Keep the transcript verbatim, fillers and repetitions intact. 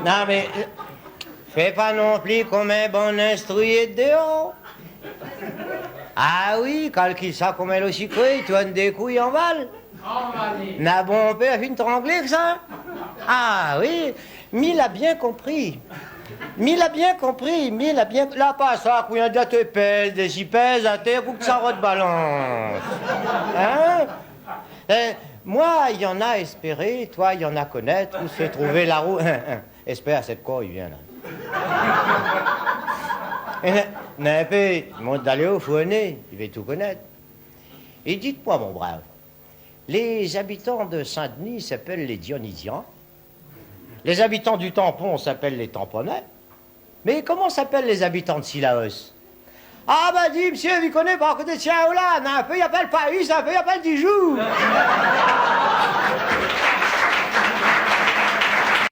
Non, mé, euh, fé pa non pli konm in bann instrui déor. Ah oui, kalkil sa konm in lo sikré, i tourn dé kou, i anval. Na bonpé la fine tranglé èk sa. Ah oui, mi la bien konpri. Mi la bien konpri, mi la bien, la pa sa, kou yandi té pèz, dési pèz atèr, kou sa rod balans. Hein ? Eh, moin, i anna èspéré, toi, i anna konèt, ousa i trouv la rou. Èspèr, sèt kor, i vien la. Eh, na, na in pé, i mont dalé o fourné, i vé tou konèt. É dit amoin, mon brav, les habitants de Saint-Denis s'appellent les Dionysiens, les habitants du Tampon s'appellent les Tamponais, mais comment s'appellent les habitants de Cilaos ? Ah, ba, di, mésyé, vi koné par koté Cilaos la, na in pé i apèl Paris, in pé i apèl Dijoux.